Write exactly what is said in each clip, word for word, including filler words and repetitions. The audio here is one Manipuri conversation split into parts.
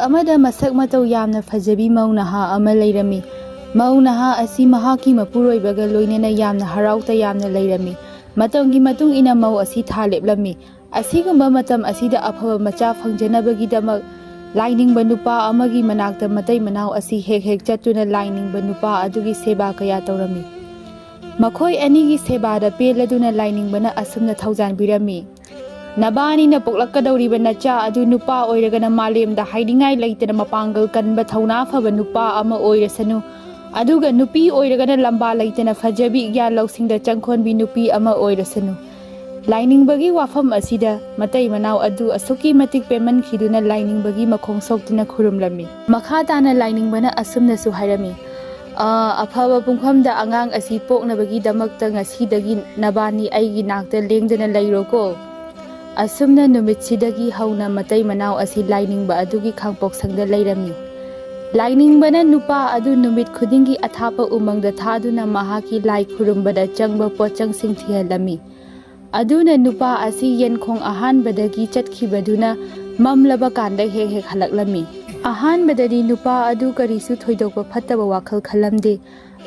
ꯑꯃꯗ ꯃꯁꯛ ꯃꯇꯧ ꯌꯥꯝꯅ ꯐꯖꯕꯤ ꯃꯧ ꯅꯍꯥ ꯑꯃ ꯂꯩꯔꯝꯃꯤ꯫ ꯃꯧ ꯅꯍꯥ ꯑꯁꯤ ꯃꯍꯥꯛꯀꯤ ꯃꯄꯨꯔꯣꯏꯕꯒ ꯂꯣꯏꯅꯅ ꯌꯥꯝꯅ ꯍꯔꯥꯎ ꯇꯌꯥꯝꯅ ꯂꯩꯔꯝꯃꯤ꯫ ꯃꯇꯝꯒꯤ ꯃꯇꯨꯡ ꯏꯟꯅ ꯃꯧ ꯑꯁꯤ ꯊꯥ ꯂꯦꯞꯂꯝꯃꯤ꯫ ꯑꯁꯤꯒꯨꯝꯕ ꯃꯇꯝ ꯑꯁꯤꯗ ꯑꯐꯕ ꯃꯆꯥ ꯐꯪꯖꯅꯕꯒꯤꯗꯃꯛ ꯂꯥꯏꯅꯤꯡꯕ ꯅꯨꯄꯥ ꯑꯃꯒꯤ ꯃꯅꯥꯛꯇ ꯃꯇꯩ ꯃꯅꯥꯎ ꯑꯁꯤ ꯍꯦꯛ ꯍꯦꯛ ꯆꯠꯇꯨꯅ ꯂꯥꯏꯅꯤꯡꯕ ꯅꯨꯄꯥ ꯑꯗꯨꯒꯤ ꯁꯦꯕꯥ ꯀꯌꯥ ꯇꯧꯔꯝꯃꯤ꯫ ꯃꯈꯣꯏ ꯑꯅꯤꯒꯤ ꯁꯦꯕꯥꯗ ꯄꯦꯜꯂꯗꯨꯅ ꯂꯥꯏꯅꯤꯡꯕꯅ ꯑꯁꯨꯝꯅ ꯊꯧꯖꯥꯟꯕꯤꯔꯝꯃꯤ, "ꯅꯕꯥꯅꯤꯅ ꯄꯣꯛꯂꯛꯀꯗꯧꯔꯤꯕ ꯅꯆꯥ ꯑꯗꯨ ꯅꯨꯄꯥ ꯑꯣꯏꯔꯒꯅ ꯃꯥꯂꯦꯝꯗ ꯍꯥꯏꯅꯤꯡꯉꯥꯏ ꯂꯩꯇꯅ ꯃꯄꯥꯡꯒꯜ ꯀꯟꯕ ꯊꯧꯅꯥ ꯐꯕ ꯅꯨꯄꯥ ꯑꯃ ꯑꯣꯏꯔꯁꯅꯨ, ꯑꯗꯨꯒ ꯅꯨꯄꯤ ꯑꯣꯏꯔꯒꯅ ꯂꯝꯕꯥ ꯂꯩꯇꯅ ꯐꯖꯕꯤ ꯒ꯭ꯌꯥꯟ ꯂꯧꯁꯤꯡꯗ ꯆꯪꯈꯣꯟꯕꯤ ꯅꯨꯄꯤ ꯑꯃ ꯑꯣꯏꯔꯁꯅꯨ꯫" ꯂꯥꯏꯅꯤꯡꯕꯒꯤ ꯋꯥꯐꯝ ꯑꯁꯤꯗ ꯃꯇꯩ ꯃꯅꯥꯎ ꯑꯗꯨ ꯑꯁꯨꯛꯀꯤ ꯃꯇꯤꯛ ꯄꯦꯟꯃꯟꯈꯤꯗꯨꯅ ꯂꯥꯏꯅꯤꯡꯕꯒꯤ ꯃꯈꯣꯡ ꯁꯣꯛꯇꯨꯅ ꯈꯨꯔꯨꯝꯂꯝꯃꯤ꯫ ꯃꯈꯥ ꯇꯥꯅ ꯂꯥꯏꯅꯤꯡꯕꯅ ꯑꯁꯨꯝꯅꯁꯨ ꯍꯥꯏꯔꯝꯃꯤ, "ꯑ, ꯑꯐꯕ ꯄꯨꯡꯐꯝꯗ ꯑꯉꯥꯡ ꯑꯁꯤ ꯄꯣꯛꯅꯕꯒꯤꯗꯃꯛꯇ ꯉꯁꯤꯗꯒꯤ ꯅꯕꯥꯅꯤ ꯑꯩꯒꯤ ꯅꯥꯛꯇ ꯂꯦꯡꯗꯅ ꯂꯩꯔꯣꯀꯣ꯫" ꯑꯁꯨꯝꯅ ꯅꯨꯃꯤꯠꯁꯤꯗꯒꯤ ꯍꯧꯅ ꯃꯇꯩ ꯃꯅꯥꯎ ꯑꯁꯤ ꯂꯥꯏꯅꯤꯡꯕ ꯑꯗꯨꯒꯤ ꯈꯥꯡꯄꯣꯛꯁꯪꯗ ꯂꯩꯔꯝꯃꯤ꯫ ꯂꯥꯏꯅꯤꯡꯕꯅ ꯅꯨꯄꯥ ꯑꯗꯨ ꯅꯨꯃꯤꯠ ꯈꯨꯗꯤꯡꯒꯤ ꯑꯊꯥꯞꯄ ꯎꯃꯪꯗ ꯊꯥꯗꯨꯅ ꯃꯍꯥꯛꯀꯤ ꯂꯥꯏ ꯈꯨꯔꯨꯝꯕꯗ ꯆꯪꯕ ꯄꯣꯠꯆꯪꯁꯤꯡ ꯊꯤꯍꯜꯂꯝꯃꯤ꯫ ꯑꯗꯨꯅ ꯅꯨꯄꯥ ꯑꯁꯤ ꯌꯦꯟꯈꯣꯡ ꯑꯍꯥꯟꯕꯗꯒꯤ ꯆꯠꯈꯤꯕꯗꯨꯅ ꯃꯝꯂꯕ ꯀꯥꯟꯗ ꯍꯦꯛ ꯍꯦꯛ ꯍꯜꯂꯛꯂꯝꯃꯤ꯫ ꯑꯍꯥꯟꯕꯗꯗꯤ ꯅꯨꯄꯥ ꯑꯗꯨ ꯀꯔꯤꯁꯨ ꯊꯣꯏꯗꯣꯛꯄ ꯐꯠꯇꯕ ꯋꯥꯈꯜ ꯈꯜꯂꯝꯗꯦ꯫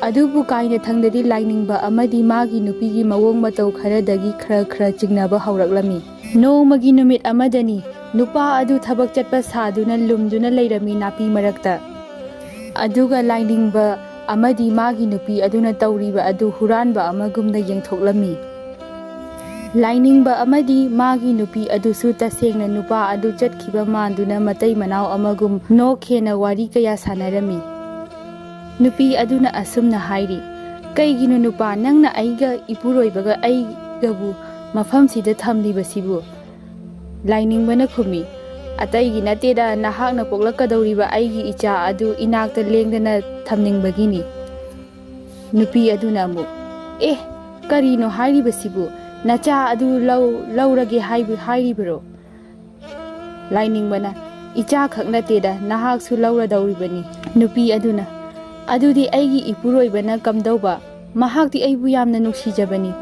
ꯑꯗꯨꯕꯨ ꯀꯥꯏꯅꯊꯪꯗꯗꯤ ꯂꯥꯏꯅꯤꯡꯕ ꯑꯃꯗꯤ ꯃꯥꯒꯤ ꯅꯨꯄꯤꯒꯤ ꯃꯑꯣꯡ ꯃꯇꯧ ꯈꯔꯗꯒꯤ ꯈꯔ ꯈꯔ ꯆꯤꯡꯅꯕ ꯍꯧꯔꯛꯂꯝꯃꯤ꯫ ꯅꯣꯡꯃꯒꯤ ꯅꯨꯃꯤꯠ ꯑꯃꯗꯅꯤ, ꯅꯨꯄꯥ ꯑꯗꯨ ꯊꯕꯛ ꯆꯠꯄ ꯁꯥꯗꯨꯅ ꯂꯨꯝꯗꯨꯅ ꯂꯩꯔꯝꯃꯤ ꯅꯥꯄꯤ ꯃꯔꯛꯇ꯫ ꯑꯗꯨꯒ ꯂꯥꯏꯅꯤꯡꯕ ꯑꯃꯗꯤ ꯃꯥꯒꯤ ꯅꯨꯄꯤ ꯑꯗꯨꯅ ꯇꯧꯔꯤꯕ ꯑꯗꯨ ꯍꯨꯔꯥꯟꯕ ꯑꯃꯒꯨꯝꯅ ꯌꯦꯡꯊꯣꯛꯂꯝꯃꯤ꯫ ꯂꯥꯏꯅꯤꯡꯕ ꯑꯃꯗꯤ ꯃꯥꯒꯤ ꯅꯨꯄꯤ ꯑꯗꯨꯁꯨ ꯇꯁꯦꯡꯅ ꯅꯨꯄꯥ ꯑꯗꯨ ꯆꯠꯈꯤꯕ ꯃꯥꯟꯗꯨꯅ ꯃꯇꯩ ꯃꯅꯥꯎ ꯑꯃꯒꯨꯝ ꯅꯣꯛ ꯍꯦꯟꯅ ꯋꯥꯔꯤ ꯀꯌꯥ ꯁꯥꯟꯅꯔꯝꯃꯤ꯫ ꯅꯨꯄꯤ ꯑꯗꯨꯅ ꯑꯁꯨꯝꯅ ꯍꯥꯏꯔꯤ, "ꯀꯩꯒꯤꯅꯣ ꯅꯨꯄꯥ, ꯅꯪꯅ ꯑꯩꯒ ꯏꯄꯨꯔꯣꯏꯕꯒ ꯑꯩꯒꯕꯨ ꯃꯐꯝꯁꯤꯗ ꯊꯝꯂꯤꯕꯁꯤꯕꯨ?" ꯂꯥꯏꯅꯤꯡꯕꯅ ꯈꯨꯝꯃꯤ, "ꯑꯇꯩꯒꯤ ꯅꯠꯇꯦꯗ, ꯅꯍꯥꯛꯅ ꯄꯣꯛꯂꯛꯀꯗꯧꯔꯤꯕ ꯑꯩꯒꯤ ꯏꯆꯥ ꯑꯗꯨ ꯏꯅꯥꯛꯇ ꯂꯦꯡꯗꯅ ꯊꯝꯅꯤꯡꯕꯒꯤꯅꯤ꯫" ꯅꯨꯄꯤ ꯑꯗꯨꯅ ꯑꯃꯨꯛ, "ꯑꯦ, ꯀꯔꯤꯅꯣ ꯍꯥꯏꯔꯤꯕꯁꯤꯕꯨ? ꯅꯆꯥ ꯑꯗꯨ ꯂꯧ-, ꯂꯧꯔꯒꯦ ꯍꯥꯏꯕ-, ꯍꯥꯏꯔꯤꯕꯔꯣ?" ꯂꯥꯏꯅꯤꯡꯕꯅ, "ꯏꯆꯥꯈꯛ ꯅꯠꯇꯦꯗ, ꯅꯍꯥꯛꯁꯨ ꯂꯧꯔꯗꯧꯔꯤꯕꯅꯤ꯫" ꯅꯨꯄꯤ ꯑꯗꯨꯅ, "ꯑꯗꯨꯗꯤ ꯑꯩꯒꯤ ꯏꯄꯨꯔꯣꯏꯕꯅ ꯀꯝꯗꯧꯕ? ꯃꯍꯥꯛꯇꯤ ꯑꯩꯕꯨ ꯌꯥꯝꯅ ꯅꯨꯡꯁꯤꯖꯕꯅꯤ꯫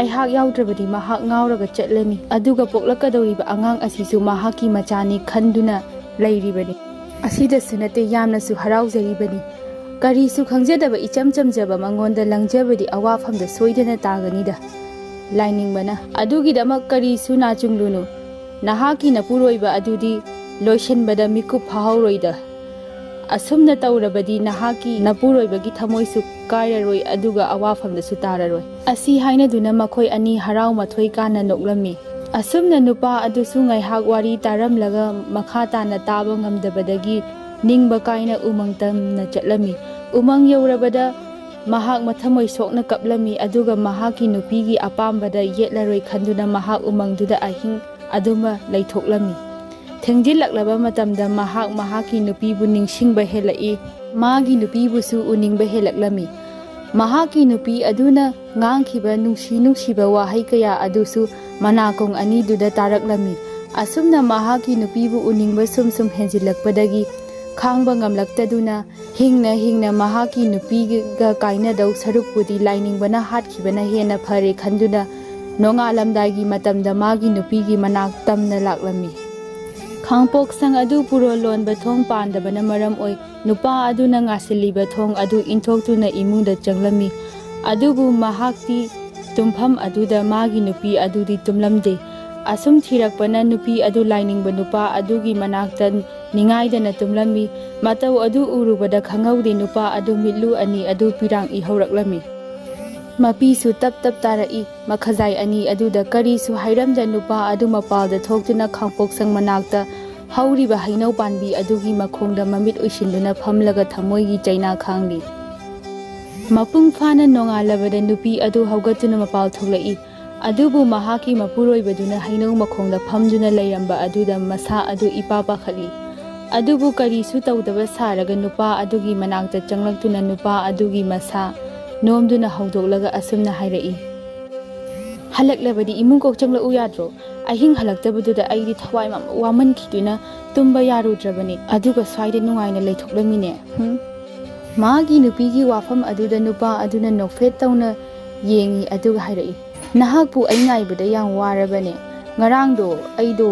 ꯑꯩꯍꯥꯛ ꯌꯥꯎꯗ꯭ꯔꯕꯗꯤ ꯃꯍꯥꯛ ꯉꯥꯎꯔꯒ ꯆꯠꯂꯅꯤ꯫ ꯑꯗꯨꯒ ꯄꯣꯛꯂꯛꯀꯗꯧꯔꯤꯕ ꯑꯉꯥꯡ ꯑꯁꯤꯁꯨ ꯃꯍꯥꯛꯀꯤ ꯃꯆꯥꯅꯤ ꯈꯟꯗꯨꯅ ꯂꯩꯔꯤꯕꯅꯤ꯫ ꯑꯁꯤꯗꯁꯨ ꯅꯠꯇꯦ, ꯌꯥꯝꯅꯁꯨ ꯍꯔꯥꯎꯖꯔꯤꯕꯅꯤ꯫ ꯀꯔꯤꯁꯨ ꯈꯪꯖꯗꯕ ꯏꯆꯝ ꯆꯝꯖꯕ ꯃꯉꯣꯟꯗ ꯂꯪꯖꯕꯗꯤ ꯑꯋꯥꯐꯝꯗ ꯁꯣꯏꯗꯅ ꯇꯥꯒꯅꯤꯗ꯫ ꯂꯥꯏꯅꯤꯡꯕꯅ, "ꯑꯗꯨꯒꯤꯗꯃꯛ ꯀꯔꯤꯁꯨ ꯅꯥꯆꯨꯡꯂꯨꯅꯨ꯫ ꯅꯍꯥꯛꯀꯤ ꯅꯄꯨꯔꯣꯏꯕ ꯑꯗꯨꯗꯤ ꯂꯣꯏꯁꯤꯟꯕꯗ ꯃꯤꯀꯨꯞ ꯐꯥꯍꯧꯔꯣꯏꯗ꯫ ꯑꯁꯨꯝꯅ ꯇꯧꯔꯕꯗꯤ ꯅꯍꯥꯛꯀꯤ ꯅꯄꯨꯔꯣꯏꯕꯒꯤ ꯊꯃꯣꯏꯁꯨ ꯀꯥꯏꯔꯔꯣꯏ, ꯑꯗꯨꯒ ꯑꯋꯥꯐꯝꯗꯁꯨ ꯇꯥꯔꯔꯣꯏ"꯫ ꯑꯁꯤ ꯍꯥꯏꯅꯗꯨꯅ ꯃꯈꯣꯏ ꯑꯅꯤ ꯍꯔꯥꯎ ꯃꯊꯣꯏ ꯀꯥꯅ ꯅꯣꯛꯂꯝꯃꯤ꯫ ꯑꯁꯨꯝꯅ ꯅꯨꯄꯥ ꯑꯗꯨꯁꯨ ꯉꯥꯏꯍꯥꯛ ꯋꯥꯔꯤ ꯇꯥꯔꯝꯂꯒ ꯃꯈꯥ ꯇꯥꯅ ꯇꯥꯕ ꯉꯝꯗꯕꯗꯒꯤ ꯅꯤꯡꯕ ꯀꯥꯏꯅ ꯎꯃꯪ ꯇꯝꯅ ꯆꯠꯂꯝꯃꯤ꯫ ꯎꯃꯪ ꯌꯧꯔꯕꯗ ꯃꯍꯥꯛ ꯃꯊꯃꯣꯏ ꯁꯣꯛꯅ ꯀꯞꯂꯝꯃꯤ, ꯑꯗꯨꯒ ꯃꯍꯥꯛꯀꯤ ꯅꯨꯄꯤꯒꯤ ꯑꯄꯥꯝꯕꯗ ꯌꯦꯠꯂꯔꯣꯏ ꯈꯟꯗꯨꯅ ꯃꯍꯥꯛ ꯎꯃꯪꯗꯨꯗ ꯑꯍꯤꯡ ꯑꯗꯨꯃ ꯂꯩꯊꯣꯛꯂꯝꯃꯤ꯫ ꯊꯦꯡꯖꯤꯜꯂꯛꯂꯕ ꯃꯇꯝꯗ ꯃꯍꯥꯛ ꯃꯍꯥꯛꯀꯤ ꯅꯨꯄꯤꯕꯨ ꯅꯤꯡꯁꯤꯡꯕ ꯍꯦꯜꯂꯛꯏ, ꯃꯥꯒꯤ ꯅꯨꯄꯤꯕꯨꯁꯨ ꯎꯅꯤꯡꯕ ꯍꯦꯜꯂꯛꯂꯝꯃꯤ꯫ ꯃꯍꯥꯛꯀꯤ ꯅꯨꯄꯤ ꯑꯗꯨꯅ ꯉꯥꯡꯈꯤꯕ ꯅꯨꯡꯁꯤ ꯅꯨꯡꯁꯤꯕ ꯋꯥꯍꯩ ꯀꯌꯥ ꯑꯗꯨꯁꯨ ꯃꯅꯥꯀꯣꯡ ꯑꯅꯤꯗꯨꯗ ꯇꯥꯔꯛꯂꯝꯃꯤ꯫ ꯑꯁꯨꯝꯅ ꯃꯍꯥꯛꯀꯤ ꯅꯨꯄꯤꯕꯨ ꯎꯅꯤꯡꯕ ꯁꯨꯝ ꯁꯨꯝ ꯍꯦꯟꯖꯤꯜꯂꯛꯄꯗꯒꯤ ꯈꯥꯡꯕ ꯉꯝꯂꯛꯇꯗꯨꯅ, ꯍꯤꯡꯅ ꯍꯤꯡꯅ ꯃꯍꯥꯛꯀꯤ ꯅꯨꯄꯤꯒ ꯀꯥꯏꯅꯗꯧ ꯁꯔꯨꯛꯄꯨꯗꯤ ꯂꯥꯏꯅꯤꯡꯕꯅ ꯍꯥꯠꯈꯤꯕꯅ ꯍꯦꯟꯅ ꯐꯔꯦ ꯈꯟꯗꯨꯅ, ꯅꯣꯡꯉꯥꯜꯂꯝꯗꯥꯏꯒꯤ ꯃꯇꯝꯗ ꯃꯥꯒꯤ ꯅꯨꯄꯤꯒꯤ ꯃꯅꯥꯛ ꯇꯝꯅ ꯂꯥꯛꯂꯝꯃꯤ꯫ ꯈꯥꯡꯄꯣꯛꯁꯪ ꯑꯗꯨ ꯄꯨꯔꯣꯜ ꯂꯣꯟꯕ ꯊꯣꯡ ꯄꯥꯟꯗꯕꯅ ꯃꯔꯝ ꯑꯣꯏ, ꯅꯨꯄꯥ ꯑꯗꯨꯅ ꯉꯥꯁꯤꯜꯂꯤꯕ ꯊꯣꯡ ꯑꯗꯨ ꯏꯟꯊꯣꯛꯇꯨꯅ ꯏꯃꯨꯡꯗ ꯆꯪꯂꯝꯃꯤ꯫ ꯑꯗꯨꯕꯨ ꯃꯍꯥꯛꯇꯤ ꯇꯨꯝꯐꯝ ꯑꯗꯨꯗ ꯃꯥꯒꯤ ꯅꯨꯄꯤ ꯑꯗꯨꯗꯤ ꯇꯨꯝꯂꯝꯗꯦ꯫ ꯑꯁꯨꯝ ꯊꯤꯔꯛꯄꯅ ꯅꯨꯄꯤ ꯑꯗꯨ ꯂꯥꯏꯅꯤꯡꯕ ꯅꯨꯄꯥ ꯑꯗꯨꯒꯤ ꯃꯅꯥꯛꯇ ꯅꯤꯡꯉꯥꯏꯗꯅ ꯇꯨꯝꯂꯝꯃꯤ꯫ ꯃꯇꯧ ꯑꯗꯨ ꯎꯔꯨꯕꯗ ꯈꯪꯍꯧꯗꯦ, ꯅꯨꯄꯥ ꯑꯗꯨ ꯃꯤꯠꯂꯨ ꯑꯅꯤ ꯑꯗꯨ ꯄꯤꯔꯥꯡ ꯏꯍꯧꯔꯛꯂꯝꯃꯤ꯫ ꯃꯄꯤꯁꯨ ꯇꯞ ꯇꯞ ꯇꯥꯔꯛꯏ꯫ ꯃꯈꯖꯥꯏ ꯑꯅꯤ ꯑꯗꯨꯗ ꯀꯔꯤꯁꯨ ꯍꯥꯏꯔꯝꯗ ꯅꯨꯄꯥ ꯑꯗꯨ ꯃꯄꯥꯜꯗ ꯊꯣꯛꯇꯨꯅ ꯈꯥꯡꯄꯣꯛꯁꯪ ꯃꯅꯥꯛꯇ ꯍꯧꯔꯤꯕ ꯍꯩꯅꯧ ꯄꯥꯟꯕꯤ ꯑꯗꯨꯒꯤ ꯃꯈꯣꯡꯗ ꯃꯃꯤꯠ ꯎꯏꯁꯤꯟꯗꯨꯅ ꯐꯝꯂꯒ ꯊꯃꯣꯏꯒꯤ ꯆꯩꯅꯥ ꯈꯥꯡꯂꯤ꯫ ꯃꯄꯨꯡ ꯐꯥꯅ ꯅꯣꯡꯉꯥꯜꯂꯕꯗ ꯅꯨꯄꯤ ꯑꯗꯨ ꯍꯧꯒꯠꯇꯨꯅ ꯃꯄꯥꯜ ꯊꯣꯛꯂꯛꯏ꯫ ꯑꯗꯨꯕꯨ ꯃꯍꯥꯛꯀꯤ ꯃꯄꯨꯔꯣꯏꯕꯗꯨꯅ ꯍꯩꯅꯧ ꯃꯈꯣꯡꯗ ꯐꯝꯗꯨꯅ ꯂꯩꯔꯝꯕ ꯑꯗꯨꯗ ꯃꯁꯥ ꯑꯗꯨ ꯏꯄꯥ ꯄꯥꯈꯠꯂꯤ꯫ ꯑꯗꯨꯕꯨ ꯀꯔꯤꯁꯨ ꯇꯧꯗꯕ ꯁꯥꯔꯒ ꯅꯨꯄꯥ ꯑꯗꯨꯒꯤ ꯃꯅꯥꯛꯇ ꯆꯪꯂꯛꯇꯨꯅ ꯅꯨꯄꯥ ꯑꯗꯨꯒꯤ ꯃꯁꯥ ꯅꯣꯝꯗꯨꯅ ꯍꯧꯗꯣꯛꯂꯒ ꯑꯁꯨꯝꯅ ꯍꯥꯏꯔꯛꯏ, "ꯍꯜꯂꯛꯂꯕꯗꯤ ꯏꯃꯨꯡ ꯀꯣꯛ ꯆꯪꯂꯛꯎ ꯌꯥꯗ꯭ꯔꯣ? ꯑꯍꯤꯡ ꯍꯜꯂꯛꯇꯕꯗꯨꯗ ꯑꯩꯗꯤ ꯊꯋꯥꯏ ꯃꯝ-, ꯋꯥꯃꯟꯈꯤꯗꯨꯅ ꯇꯨꯝꯕ ꯌꯥꯔꯨꯗ꯭ꯔꯕꯅꯤ, ꯑꯗꯨꯒ ꯁ꯭ꯋꯥꯏꯗ ꯅꯨꯡꯉꯥꯏꯅ ꯂꯩꯊꯣꯛꯂꯝꯃꯤꯅꯦ꯫ ꯍꯨꯝ?" ꯃꯥꯒꯤ ꯅꯨꯄꯤꯒꯤ ꯋꯥꯐꯝ ꯑꯗꯨꯗ ꯅꯨꯄꯥ ꯑꯗꯨꯅ ꯅꯣꯛꯐꯦꯠ ꯇꯧꯅ ꯌꯦꯡꯉꯤ, ꯑꯗꯨꯒ ꯍꯥꯏꯔꯛꯏ, "ꯅꯍꯥꯛꯄꯨ ꯑꯩ ꯉꯥꯏꯕꯗ ꯌꯥꯝ ꯋꯥꯔꯕꯅꯦ꯫ ꯉꯔꯥꯡꯗꯣ ꯑꯩꯗꯣ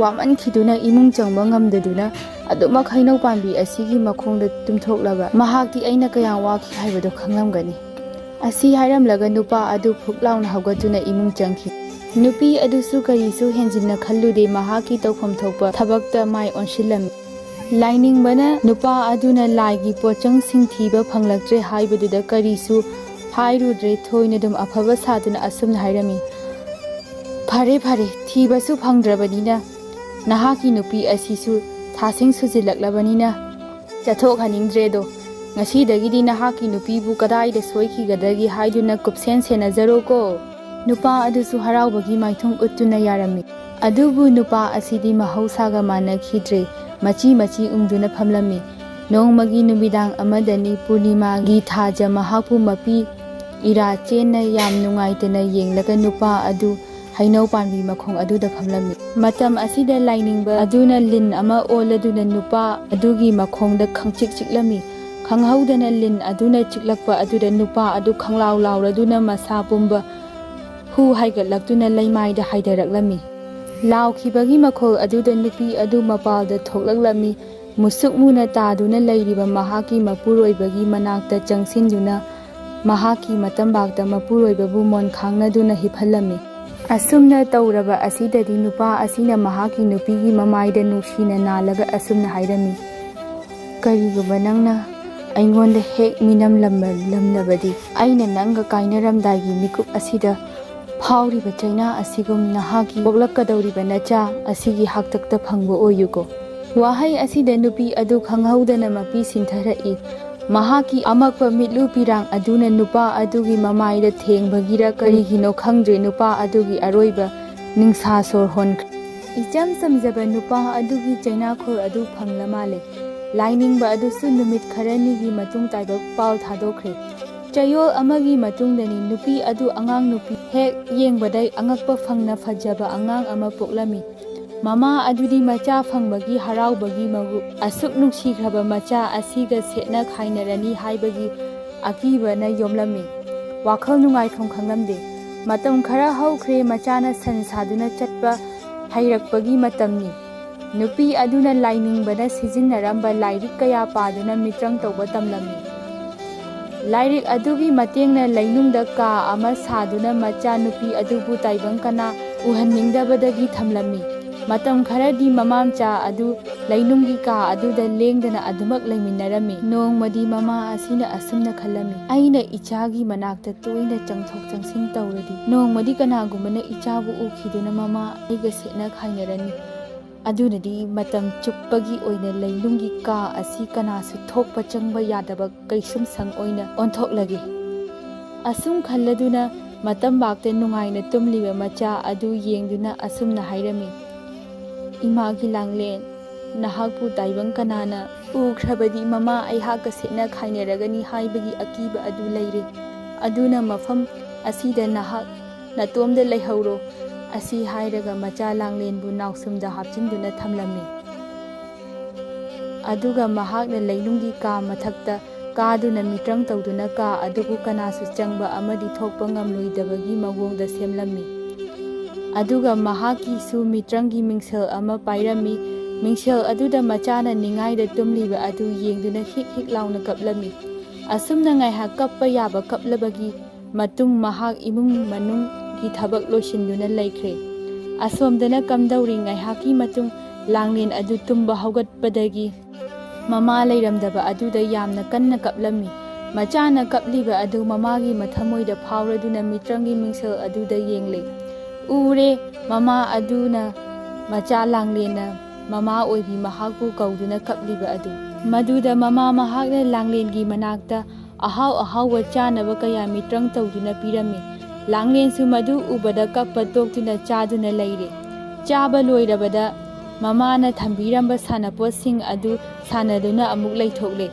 ꯋꯥꯃꯟꯈꯤꯗꯨꯅ ꯏꯃꯨꯡ ꯆꯪꯕ ꯉꯝꯗꯗꯨꯅ ꯑꯗꯨꯃꯛ ꯍꯩꯅꯧ ꯄꯥꯝꯕꯤ ꯑꯁꯤꯒꯤ ꯃꯈꯣꯡꯗ ꯇꯨꯝꯊꯣꯛꯂꯕ ꯃꯍꯥꯛꯇꯤ ꯑꯩꯅ ꯀꯌꯥꯝ ꯋꯥꯈꯤ ꯍꯥꯏꯕꯗꯨ ꯈꯪꯂꯝꯒꯅꯤ꯫ ꯑꯁꯤ ꯍꯥꯏꯔꯝꯂꯒ ꯅꯨꯄꯥ ꯑꯗꯨ ꯐꯨꯛ ꯂꯥꯎꯅ ꯍꯧꯒꯠꯇꯨꯅ ꯏꯃꯨꯡ ꯆꯪꯈꯤ꯫ ꯅꯨꯄꯤ ꯑꯗꯨꯁꯨ ꯀꯔꯤꯁꯨ ꯍꯦꯟꯖꯤꯟꯅ ꯈꯜꯂꯨꯗꯦ, ꯃꯍꯥꯛꯀꯤ ꯇꯧꯐꯝ ꯊꯣꯛꯄ ꯊꯕꯛꯇ ꯃꯥꯏ ꯑꯣꯟꯁꯤꯜꯂꯝꯃꯤ꯫ ꯂꯥꯏꯅꯤꯡꯕꯅ ꯅꯨꯄꯥ ꯑꯗꯨꯅ ꯂꯥꯏꯒꯤ ꯄꯣꯠꯆꯪꯁꯤꯡ ꯊꯤꯕ ꯐꯪꯂꯛꯇ꯭ꯔꯦ ꯍꯥꯏꯕꯗꯨꯗ ꯀꯔꯤꯁꯨ ꯍꯥꯏꯔꯨꯗ꯭ꯔꯦ, ꯊꯣꯏꯅ ꯑꯗꯨꯝ ꯑꯐꯕ ꯁꯥꯗꯨꯅ ꯑꯁꯨꯝꯅ ꯍꯥꯏꯔꯝꯃꯤ, "ꯐꯔꯦ ꯐꯔꯦ, ꯊꯤꯕꯁꯨ ꯐꯪꯗ꯭ꯔꯕꯅꯤꯅ ꯅꯍꯥꯛꯀꯤ ꯅꯨꯄꯤ ꯑꯁꯤꯁꯨ ꯊꯥꯁꯤꯡ ꯁꯨꯖꯤꯜꯂꯛꯂꯕꯅꯤꯅ ꯆꯠꯊꯣꯛꯍꯟꯅꯤꯡꯗ꯭ꯔꯦꯗꯣ꯫ ꯉꯁꯤꯗꯒꯤꯗꯤ ꯅꯍꯥꯛꯀꯤ ꯅꯨꯄꯤꯕꯨ ꯀꯗꯥꯏꯗ ꯁꯣꯏꯈꯤꯒꯗꯒꯦ ꯍꯥꯏꯗꯨꯅ ꯀꯨꯞꯁꯦꯟ ꯁꯦꯟꯅꯖꯔꯣꯀꯣ"꯫ ꯅꯨꯄꯥ ꯑꯗꯨꯁꯨ ꯍꯔꯥꯎꯕꯒꯤ ꯃꯥꯏꯊꯣꯡ ꯎꯠꯇꯨꯅ ꯌꯥꯔꯝꯃꯤ꯫ ꯑꯗꯨꯕꯨ ꯅꯨꯄꯥ ꯑꯁꯤꯗꯤ ꯃꯍꯧꯁꯥꯒ ꯃꯥꯟꯅꯈꯤꯗ꯭ꯔꯦ, ꯃꯆꯤ ꯃꯆꯤ ꯎꯝꯗꯨꯅ ꯐꯝꯂꯝꯃꯤ꯫ ꯅꯣꯡꯃꯒꯤ ꯅꯨꯃꯤꯗꯥꯡ ꯑꯃꯗꯅꯤ, ꯄꯨꯔꯅꯤꯃꯥꯒꯤ ꯊꯥꯖ ꯃꯍꯥꯛꯄꯨ ꯃꯄꯤ ꯏꯔꯥ ꯆꯦꯟꯅ ꯌꯥꯝ ꯅꯨꯡꯉꯥꯏꯇꯅ ꯌꯦꯡꯂꯒ ꯅꯨꯄꯥ ꯑꯗꯨ ꯍꯩꯅꯧ ꯄꯥꯝꯕꯤ ꯃꯈꯣꯡ ꯑꯗꯨꯗ ꯐꯝꯂꯝꯃꯤ꯫ ꯃꯇꯝ ꯑꯁꯤꯗ ꯂꯥꯏꯅꯤꯡꯕ ꯑꯗꯨꯅ ꯂꯤꯟ ꯑꯃ ꯑꯣꯜꯂꯗꯨꯅ ꯅꯨꯄꯥ ꯑꯗꯨꯒꯤ ꯃꯈꯣꯡꯗ ꯈꯪꯆꯤꯛ ꯆꯤꯛꯂꯝꯃꯤ꯫ ꯈꯪꯍꯧꯗꯅ ꯂꯤꯟ ꯑꯗꯨꯅ ꯆꯤꯛꯂꯛꯄ ꯑꯗꯨꯗ ꯅꯨꯄꯥ ꯑꯗꯨ ꯈꯪꯂꯥꯎ ꯂꯥꯎꯔꯗꯨꯅ ꯃꯁꯥ ꯄꯨꯝꯕ ꯍꯨ ꯍꯥꯏꯒꯠꯂꯛꯇꯨꯅ ꯂꯩꯃꯥꯏꯗ ꯍꯥꯏꯊꯔꯛꯂꯝꯃꯤ꯫ ꯂꯥꯎꯈꯤꯕꯒꯤ ꯃꯈꯣꯜ ꯑꯗꯨꯗ ꯅꯨꯄꯤ ꯑꯗꯨ ꯃꯄꯥꯜꯗ ꯊꯣꯛꯂꯛꯂꯝꯃꯤ꯫ ꯃꯨꯁꯨꯛ ꯃꯨꯅ ꯇꯥꯗꯨꯅ ꯂꯩꯔꯤꯕ ꯃꯍꯥꯛꯀꯤ ꯃꯄꯨꯔꯣꯏꯕꯒꯤ ꯃꯅꯥꯛꯇ ꯆꯪꯁꯤꯟꯗꯨꯅ ꯃꯍꯥꯛꯀꯤ ꯃꯇꯝꯕꯥꯛꯇ ꯃꯄꯨꯔꯣꯏꯕꯕꯨ ꯃꯣꯟ ꯈꯥꯡꯅꯗꯨꯅ ꯍꯤꯞꯍꯜꯂꯝꯃꯤ꯫ ꯑꯁꯨꯝꯅ ꯇꯧꯔꯕ ꯑꯁꯤꯗꯗꯤ ꯅꯨꯄꯥ ꯑꯁꯤꯅ ꯃꯍꯥꯛꯀꯤ ꯅꯨꯄꯤꯒꯤ ꯃꯃꯥꯏꯗ ꯅꯨꯡꯁꯤꯅ ꯅꯥꯜꯂꯒ ꯑꯁꯨꯝꯅ ꯍꯥꯏꯔꯝꯃꯤ, "ꯀꯔꯤꯒꯨꯝꯕ ꯅꯪꯅ ꯑꯩꯉꯣꯟꯗ ꯍꯦꯛ ꯃꯤꯅꯝꯂꯝꯂꯕꯗꯤ, ꯑꯩꯅ ꯅꯪꯒ ꯀꯥꯏꯅꯔꯝꯗꯥꯏꯒꯤ ꯃꯤꯀꯨꯞ ꯑꯁꯤꯗ ꯐꯥꯎꯔꯤꯕ ꯆꯩꯅꯥ ꯑꯁꯤꯒꯨꯝ ꯅꯍꯥꯛꯀꯤ ꯄꯣꯛꯂꯛꯀꯗꯧꯔꯤꯕ ꯅꯆꯥ ꯑꯁꯤꯒꯤ ꯍꯥꯛꯇꯛꯇ ꯐꯪꯕ ꯑꯣꯏꯌꯨꯀꯣ"꯫ ꯋꯥꯍꯩ ꯑꯁꯤꯗ ꯅꯨꯄꯤ ꯑꯗꯨ ꯈꯪꯍꯧꯗꯅ ꯃꯄꯤ ꯁꯤꯟꯊꯔꯛꯏ꯫ ꯃꯍꯥꯛꯀꯤ ꯑꯃꯛꯄ ꯃꯤꯠꯂꯨ ꯄꯤꯔꯥꯡ ꯑꯗꯨꯅ ꯅꯨꯄꯥ ꯑꯗꯨꯒꯤ ꯃꯃꯥꯏꯗ ꯊꯦꯡꯕꯒꯤꯔ ꯀꯔꯤꯒꯤꯅꯣ ꯈꯪꯗ꯭ꯔꯦ, ꯅꯨꯄꯥ ꯑꯗꯨꯒꯤ ꯑꯔꯣꯏꯕ ꯅꯤꯡꯁꯥ ꯁꯣꯔ ꯍꯣꯟꯈ꯭ꯔꯦ꯫ ꯏꯆꯝ ꯆꯝꯖꯕ ꯅꯨꯄꯥ ꯑꯗꯨꯒꯤ ꯆꯩꯅꯥꯈꯣꯜ ꯑꯗꯨ ꯐꯪꯂ ꯃꯥꯜꯂꯦ꯫ ꯂꯥꯏꯅꯤꯡꯕ ꯑꯗꯨꯁꯨ ꯅꯨꯃꯤꯠ ꯈꯔꯅꯤꯒꯤ ꯃꯇꯨꯡ ꯇꯥꯏꯕꯛ ꯄꯥꯜ ꯊꯥꯗꯣꯛꯈ꯭ꯔꯦ꯫ ꯆꯌꯣꯜ ꯑꯃꯒꯤ ꯃꯇꯨꯡꯗꯅꯤ ꯅꯨꯄꯤ ꯑꯗꯨ ꯑꯉꯥꯡ ꯅꯨꯄꯤ ꯍꯦꯛ ꯌꯦꯡꯕꯗ ꯑꯉꯛꯄ ꯐꯪꯅ ꯐꯖꯕ ꯑꯉꯥꯡ ꯑꯃ ꯄꯣꯛꯂꯝꯃꯤ꯫ ꯃꯃꯥ ꯑꯗꯨꯗꯤ ꯃꯆꯥ ꯐꯪꯕꯒꯤ ꯍꯔꯥꯎꯕꯒꯤ ꯃꯒꯨ ꯑꯁꯨꯛ ꯅꯨꯡꯁꯤꯈ꯭ꯔꯕ ꯃꯆꯥ ꯑꯁꯤꯒ ꯁꯦꯠꯅ ꯈꯥꯏꯅꯔꯅꯤ ꯍꯥꯏꯕꯒꯤ ꯑꯀꯤꯕꯅ ꯌꯣꯝꯂꯝꯃꯤ꯫ ꯋꯥꯈꯜ ꯅꯨꯡꯉꯥꯏꯐꯝ ꯈꯪꯂꯝꯗꯦ꯫ ꯃꯇꯝ ꯈꯔ ꯍꯧꯈ꯭ꯔꯦ, ꯃꯆꯥꯅ ꯁꯟ ꯁꯥꯗꯨꯅ ꯆꯠꯄ ꯍꯩꯔꯛꯄꯒꯤ ꯃꯇꯝꯅꯤ꯫ ꯅꯨꯄꯤ ꯑꯗꯨꯅ ꯂꯥꯏꯅꯤꯡꯕꯅ ꯁꯤꯖꯤꯟꯅꯔꯝꯕ ꯂꯥꯏꯔꯤꯛ ꯀꯌꯥ ꯄꯥꯗꯨꯅ ꯃꯤꯇ꯭ꯔꯪ ꯇꯧꯕ ꯇꯝꯂꯝꯃꯤ꯫ ꯂꯥꯏꯔꯤꯛ ꯑꯗꯨꯒꯤ ꯃꯇꯦꯡꯅ ꯂꯩꯅꯨꯡꯗ ꯀꯥ ꯑꯃ ꯁꯥꯗꯨꯅ ꯃꯆꯥ ꯅꯨꯄꯤ ꯑꯗꯨꯕꯨ ꯇꯥꯏꯕꯪ ꯀꯅꯥ ꯎꯍꯟꯅꯤꯡꯗꯕꯗꯒꯤ ꯊꯝꯂꯝꯃꯤ꯫ ꯃꯇꯝ ꯈꯔꯗꯤ ꯃꯃꯥ ꯃꯆꯥ ꯑꯗꯨ ꯂꯩꯅꯨꯡꯒꯤ ꯀꯥ ꯑꯗꯨꯗ ꯂꯦꯡꯗꯅ ꯑꯗꯨꯃꯛ ꯂꯩꯃꯤꯟꯅꯔꯝꯃꯤ꯫ ꯅꯣꯡꯃꯗꯤ ꯃꯃꯥ ꯑꯁꯤꯅ ꯑꯁꯨꯝꯅ ꯈꯜꯂꯝꯃꯤ, "ꯑꯩꯅ ꯏꯆꯥꯒꯤ ꯃꯅꯥꯛꯇ ꯇꯣꯏꯅ ꯆꯪꯊꯣꯛ ꯆꯪꯁꯤꯟ ꯇꯧꯔꯗꯤ ꯅꯣꯡꯃꯗꯤ ꯀꯅꯥꯒꯨꯝꯕꯅ ꯏꯆꯥꯕꯨ ꯎꯈꯤꯗꯨꯅ ꯃꯃꯥ ꯑꯩꯒ ꯁꯦꯠꯅ ꯈꯥꯏꯅꯔꯅꯤ꯫ ꯑꯗꯨꯅꯗꯤ ꯃꯇꯝ ꯆꯨꯞꯄꯒꯤ ꯑꯣꯏꯅ ꯂꯩꯅꯨꯡꯒꯤ ꯀꯥ ꯑꯁꯤ ꯀꯅꯥꯁꯨ ꯊꯣꯛꯄ ꯆꯪꯕ ꯌꯥꯗꯕ ꯀꯩꯁꯨꯝꯁꯪ ꯑꯣꯏꯅ ꯑꯣꯟꯊꯣꯛꯂꯒꯦ꯫" ꯑꯁꯨꯝ ꯈꯜꯂꯗꯨꯅ ꯃꯇꯝꯕꯥꯛꯇ ꯅꯨꯡꯉꯥꯏꯅ ꯇꯨꯝꯂꯤꯕ ꯃꯆꯥ ꯑꯗꯨ ꯌꯦꯡꯗꯨꯅ ꯑꯁꯨꯝꯅ ꯍꯥꯏꯔꯝꯃꯤ, "ꯏꯃꯥꯒꯤ ꯂꯥꯡꯂꯦꯟ, ꯅꯍꯥꯛꯄꯨ ꯇꯥꯏꯕꯪ ꯀꯅꯥꯅ ꯎꯈ꯭ꯔꯕꯗꯤ ꯃꯃꯥ ꯑꯩꯍꯥꯛꯀ ꯁꯦꯠꯅ ꯈꯥꯏꯅꯔꯒꯅꯤ ꯍꯥꯏꯕꯒꯤ ꯑꯀꯤꯕ ꯑꯗꯨ ꯂꯩꯔꯦ꯫ ꯑꯗꯨꯅ ꯃꯐꯝ ꯑꯁꯤꯗ ꯅꯍꯥꯛ ꯅꯇꯣꯝꯗ ꯂꯩꯍꯧꯔꯣ꯫" ꯑꯁꯤ ꯍꯥꯏꯔꯒ ꯃꯆꯥ ꯂꯥꯡꯂꯦꯟꯕꯨ ꯅꯥꯎꯁꯨꯝꯗ ꯍꯥꯞꯆꯤꯟꯗꯨꯅ ꯊꯝꯂꯝꯃꯤ꯫ ꯑꯗꯨꯒ ꯃꯍꯥꯛꯅ ꯂꯩꯅꯨꯡꯒꯤ ꯀꯥ ꯃꯊꯛꯇ ꯀꯥꯗꯨꯅ ꯃꯤꯇ꯭ꯔꯪ ꯇꯧꯗꯨꯅ ꯀꯥ ꯑꯗꯨꯕꯨ ꯀꯅꯥꯁꯨ ꯆꯪꯕ ꯑꯃꯗꯤ ꯊꯣꯛꯄ ꯉꯝꯂꯣꯏꯗꯕꯒꯤ ꯃꯑꯣꯡꯗ ꯁꯦꯝꯂꯝꯃꯤ꯫ ꯑꯗꯨꯒ ꯃꯍꯥꯛꯀꯤꯁꯨ ꯃꯤꯇ꯭ꯔꯪꯒꯤ ꯃꯤꯡꯁꯦꯜ ꯑꯃ ꯄꯥꯏꯔꯝꯃꯤ꯫ ꯃꯤꯡꯁꯦꯜ ꯑꯗꯨꯗ ꯃꯆꯥꯅ ꯅꯤꯡꯉꯥꯏꯗ ꯇꯨꯝꯂꯤꯕ ꯑꯗꯨ ꯌꯦꯡꯗꯨꯅ ꯍꯤꯛ ꯍꯤꯛ ꯂꯥꯎꯅ ꯀꯞꯂꯝꯃꯤ꯫ ꯑꯁꯨꯝꯅ ꯉꯥꯏꯍꯥꯛ ꯀꯞꯄ ꯌꯥꯕ ꯀꯞꯂꯕꯒꯤ ꯃꯇꯨꯡ ꯃꯍꯥꯛ ꯏꯃꯨꯡ ꯃꯅꯨꯡꯒꯤ ꯊꯕꯛ ꯂꯣꯏꯁꯤꯟꯗꯨꯅ ꯂꯩꯈ꯭ꯔꯦ꯫ ꯑꯁꯣꯝꯗꯅ ꯀꯝꯗꯧꯔꯤ? ꯉꯥꯏꯍꯥꯛꯀꯤ ꯃꯇꯨꯡ ꯂꯥꯡꯂꯦꯟ ꯑꯗꯨ ꯇꯨꯝꯕ ꯍꯧꯒꯠꯄꯗꯒꯤ ꯃꯃꯥ ꯂꯩꯔꯝꯗꯕ ꯑꯗꯨꯗ ꯌꯥꯝꯅ ꯀꯟꯅ ꯀꯞꯂꯝꯃꯤ꯫ ꯃꯆꯥꯅ ꯀꯞꯂꯤꯕ ꯑꯗꯨ ꯃꯃꯥꯒꯤ ꯃꯊꯃꯣꯏꯗ ꯐꯥꯎꯔꯗꯨꯅ ꯃꯤꯇ꯭ꯔꯪꯒꯤ ꯃꯤꯡꯁꯦꯜ ꯑꯗꯨꯗ ꯌꯦꯡꯂꯦ꯫ ꯎꯔꯦ, ꯃꯃꯥ ꯑꯗꯨꯅ ꯃꯆꯥ ꯂꯥꯡꯂꯦꯟꯅ ꯃꯃꯥ ꯑꯣꯏꯕꯤ ꯃꯍꯥꯛꯄꯨ ꯀꯧꯗꯨꯅ ꯀꯞꯂꯤꯕ ꯑꯗꯨ꯫ ꯃꯗꯨꯗ ꯃꯃꯥ ꯃꯍꯥꯛꯅ ꯂꯥꯡꯂꯦꯟꯒꯤ ꯃꯅꯥꯛꯇ ꯑꯍꯥꯎ ꯑꯍꯥꯎꯕ ꯆꯥꯅꯕ ꯀꯌꯥ ꯃꯤꯇ꯭ꯔꯪ ꯇꯧꯗꯨꯅ ꯄꯤꯔꯝꯃꯤ꯫ ꯂꯥꯡꯂꯦꯟꯁꯨ ꯃꯗꯨ ꯎꯕꯗ ꯀꯞꯄ ꯇꯣꯛꯇꯨꯅ ꯆꯥꯗꯨꯅ ꯂꯩꯔꯦ꯫ ꯆꯥꯕ ꯂꯣꯏꯔꯕꯗ ꯃꯃꯥꯅ ꯊꯝꯕꯤꯔꯝꯕ ꯁꯥꯟꯅꯄꯣꯠꯁꯤꯡ ꯑꯗꯨ ꯁꯥꯟꯅꯗꯨꯅ ꯑꯃꯨꯛ ꯂꯩꯊꯣꯛꯂꯦ꯫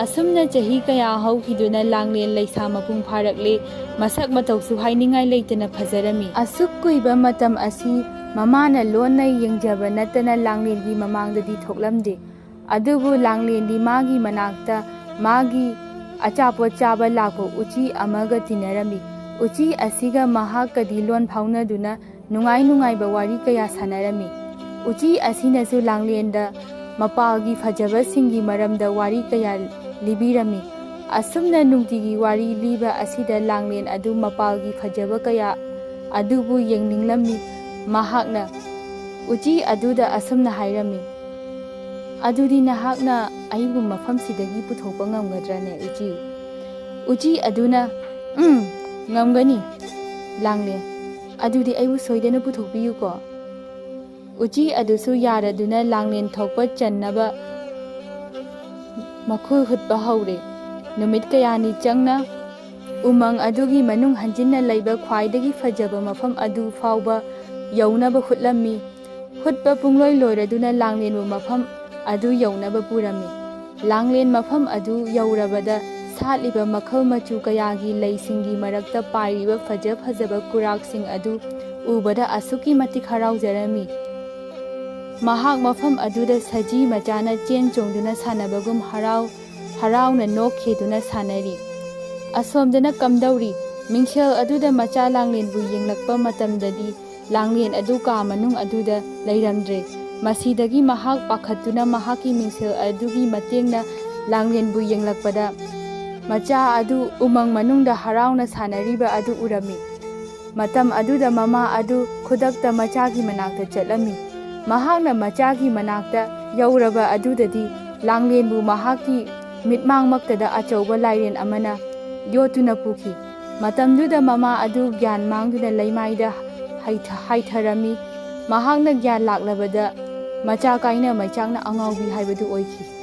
ꯑꯁꯨꯝꯅ ꯆꯍꯤ ꯀꯌꯥ ꯍꯧꯈꯤꯗꯨꯅ ꯂꯥꯡꯂꯦꯟ ꯂꯩꯁꯥ ꯃꯄꯨꯡ ꯐꯥꯔꯛꯂꯦ꯫ ꯃꯁꯛ ꯃꯇꯧꯁꯨ ꯍꯥꯏꯅꯤꯡꯉꯥꯏ ꯂꯩꯇꯅ ꯐꯖꯔꯝꯃꯤ꯫ ꯑꯁꯨꯛ ꯀꯨꯏꯕ ꯃꯇꯝ ꯑꯁꯤ ꯃꯃꯥꯅ ꯂꯣꯟꯅ ꯌꯦꯡꯖꯕ ꯅꯠꯇꯅ ꯂꯥꯡꯂꯦꯟꯒꯤ ꯃꯃꯥꯡꯗꯗꯤ ꯊꯣꯛꯂꯝꯗꯦ꯫ ꯑꯗꯨꯕꯨ ꯂꯥꯡꯂꯦꯟꯗꯤ ꯃꯥꯒꯤ ꯃꯅꯥꯛꯇ ꯃꯥꯒꯤ ꯑꯆꯥꯄꯣꯠ ꯆꯥꯕ ꯂꯥꯛꯄ ꯎꯆꯤ ꯑꯃꯒ ꯇꯤꯟꯅꯔꯝꯃꯤ꯫ ꯎꯆꯤ ꯑꯁꯤꯒ ꯃꯍꯥꯛꯀꯗꯤ ꯂꯣꯟ ꯐꯥꯎꯅꯗꯨꯅ ꯅꯨꯡꯉꯥꯏ ꯅꯨꯡꯉꯥꯏꯕ ꯋꯥꯔꯤ ꯀꯌꯥ ꯁꯥꯟꯅꯔꯝꯃꯤ꯫ ꯎꯆꯤ ꯑꯁꯤꯅꯁꯨ ꯂꯥꯡꯂꯦꯟꯗ ꯃꯄꯥꯜꯒꯤ ꯐꯖꯕꯁꯤꯡꯒꯤ ꯃꯔꯝꯗ ꯋꯥꯔꯤ ꯀꯌꯥ ꯂꯤꯕꯤꯔꯝꯃꯤ꯫ ꯑꯁꯨꯝꯅ ꯅꯨꯡꯇꯤꯒꯤ ꯋꯥꯔꯤ ꯂꯤꯕ ꯑꯁꯤꯗ ꯂꯥꯡꯂꯦꯟ ꯑꯗꯨ ꯃꯄꯥꯜꯒꯤ ꯐꯖꯕ ꯀꯌꯥ ꯑꯗꯨꯕꯨ ꯌꯦꯡꯅꯤꯡꯂꯝꯃꯤ꯫ ꯃꯍꯥꯛꯅ ꯎꯆꯤ ꯑꯗꯨꯗ ꯑꯁꯨꯝꯅ ꯍꯥꯏꯔꯝꯃꯤ, "ꯑꯗꯨꯗꯤ ꯅꯍꯥꯛꯅ ꯑꯩꯕꯨ ꯃꯐꯝꯁꯤꯗꯒꯤ ꯄꯨꯊꯣꯛꯄ ꯉꯝꯒꯗ꯭ꯔꯅꯦ, ꯎꯆꯤ?" ꯎꯆꯤ ꯑꯗꯨꯅ, "ꯎꯝ, ꯉꯝꯒꯅꯤ, ꯂꯥꯡꯂꯦꯟ꯫ ꯑꯗꯨꯗꯤ ꯑꯩꯕꯨ ꯁꯣꯏꯗꯅ ꯄꯨꯊꯣꯛꯄꯤꯌꯨꯀꯣ꯫" ꯎꯆꯤ ꯑꯗꯨꯁꯨ ꯌꯥꯔꯗꯨꯅ ꯂꯥꯡꯂꯦꯟ ꯊꯣꯛꯄ ꯆꯟꯅꯕ ꯃꯈꯨꯜ ꯍꯨꯠꯄ ꯍꯧꯔꯦ꯫ ꯅꯨꯃꯤꯠ ꯀꯌꯥꯅꯤ ꯆꯪꯅ ꯎꯃꯪ ꯑꯗꯨꯒꯤ ꯃꯅꯨꯡ ꯍꯟꯖꯤꯟꯅ ꯂꯩꯕ ꯈ꯭ꯋꯥꯏꯗꯒꯤ ꯐꯖꯕ ꯃꯐꯝ ꯑꯗꯨ ꯐꯥꯎꯕ ꯌꯧꯅꯕ ꯍꯨꯠꯂꯝꯃꯤ꯫ ꯍꯨꯠꯄ ꯄꯨꯡꯂꯣꯏ ꯂꯣꯏꯔꯗꯨꯅ ꯂꯥꯡꯂꯦꯟꯕꯨ ꯃꯐꯝ ꯑꯗꯨ ꯌꯧꯅꯕ ꯄꯨꯔꯝꯃꯤ꯫ ꯂꯥꯡꯂꯦꯟ ꯃꯐꯝ ꯑꯗꯨ ꯌꯧꯔꯕꯗ ꯁꯥꯠꯂꯤꯕ ꯃꯈꯜ ꯃꯆꯨ ꯀꯌꯥꯒꯤ ꯂꯩꯁꯤꯡꯒꯤ ꯃꯔꯛꯇ ꯄꯥꯏꯔꯤꯕ ꯐꯖ ꯐꯖꯕ ꯀꯨꯔꯥꯛꯁꯤꯡ ꯑꯗꯨ ꯎꯕꯗ ꯑꯁꯨꯛꯀꯤ ꯃꯇꯤꯛ ꯍꯔꯥꯎꯖꯔꯝꯃꯤ꯫ ꯃꯍꯥꯛ ꯃꯐꯝ ꯑꯗꯨꯗ ꯁꯖꯤ ꯃꯆꯥꯅ ꯆꯦꯟ ꯆꯣꯡꯗꯨꯅ ꯁꯥꯟꯅꯕꯒꯨꯝ ꯍꯔꯥꯎ ꯍꯔꯥꯎꯅ ꯅꯣꯛꯈꯤꯗꯨꯅ ꯁꯥꯟꯅꯔꯤ꯫ ꯑꯁꯣꯝꯗꯅ ꯀꯝꯗꯧꯔꯤ? ꯃꯤꯡꯁꯦꯜ ꯑꯗꯨꯗ ꯃꯆꯥ ꯂꯥꯡꯂꯦꯟꯕꯨ ꯌꯦꯡꯂꯛꯄ ꯃꯇꯝꯗꯗꯤ ꯂꯥꯡꯂꯦꯟ ꯑꯗꯨ ꯀꯥ ꯃꯅꯨꯡ ꯑꯗꯨꯗ ꯂꯩꯔꯝꯗ꯭ꯔꯦ꯫ ꯃꯁꯤꯗꯒꯤ ꯃꯍꯥꯛ ꯄꯥꯈꯠꯇꯨꯅ ꯃꯍꯥꯛꯀꯤ ꯃꯤꯡꯁꯦꯜ ꯑꯗꯨꯒꯤ ꯃꯇꯦꯡꯅ ꯂꯥꯡꯂꯦꯟꯕꯨ ꯌꯦꯡꯂꯛꯄꯗ ꯃꯆꯥ ꯑꯗꯨ ꯎꯃꯪ ꯃꯅꯨꯡꯗ ꯍꯔꯥꯎꯅ ꯁꯥꯟꯅꯔꯤꯕ ꯑꯗꯨ ꯎꯔꯝꯃꯤ꯫ ꯃꯇꯝ ꯑꯗꯨꯗ ꯃꯃꯥ ꯑꯗꯨ ꯈꯨꯗꯛꯇ ꯃꯆꯥꯒꯤ ꯃꯅꯥꯛꯇ ꯆꯠꯂꯝꯃꯤ꯫ ꯃꯍꯥꯛꯅ ꯃꯆꯥꯒꯤ ꯃꯅꯥꯛꯇ ꯌꯧꯔꯕ ꯑꯗꯨꯗꯗꯤ ꯂꯥꯡꯂꯦꯟꯕꯨ ꯃꯍꯥꯛꯀꯤ ꯃꯤꯠꯃꯥꯡꯃꯛꯇꯗ ꯑꯆꯧꯕ ꯂꯥꯏꯔꯦꯟ ꯑꯃꯅ ꯌꯣꯠꯇꯨꯅ ꯄꯨꯈꯤ꯫ ꯃꯇꯝꯗꯨꯗ ꯃꯃꯥ ꯑꯗꯨ ꯒ꯭ꯌꯥꯟ ꯃꯥꯡꯗꯨꯅ ꯂꯩꯃꯥꯏꯗ ꯍꯩꯊ-, ꯍꯥꯏꯊꯔꯝꯃꯤ꯫ ꯃꯍꯥꯛꯅ ꯒ꯭ꯌꯥꯟ ꯂꯥꯛꯂꯕꯗ ꯃꯆꯥ ꯀꯥꯏꯅ ꯃꯩꯆꯥꯛꯅ ꯑꯉꯥꯎꯕꯤ ꯍꯥꯏꯕꯗꯨ ꯑꯣꯏꯈꯤ꯫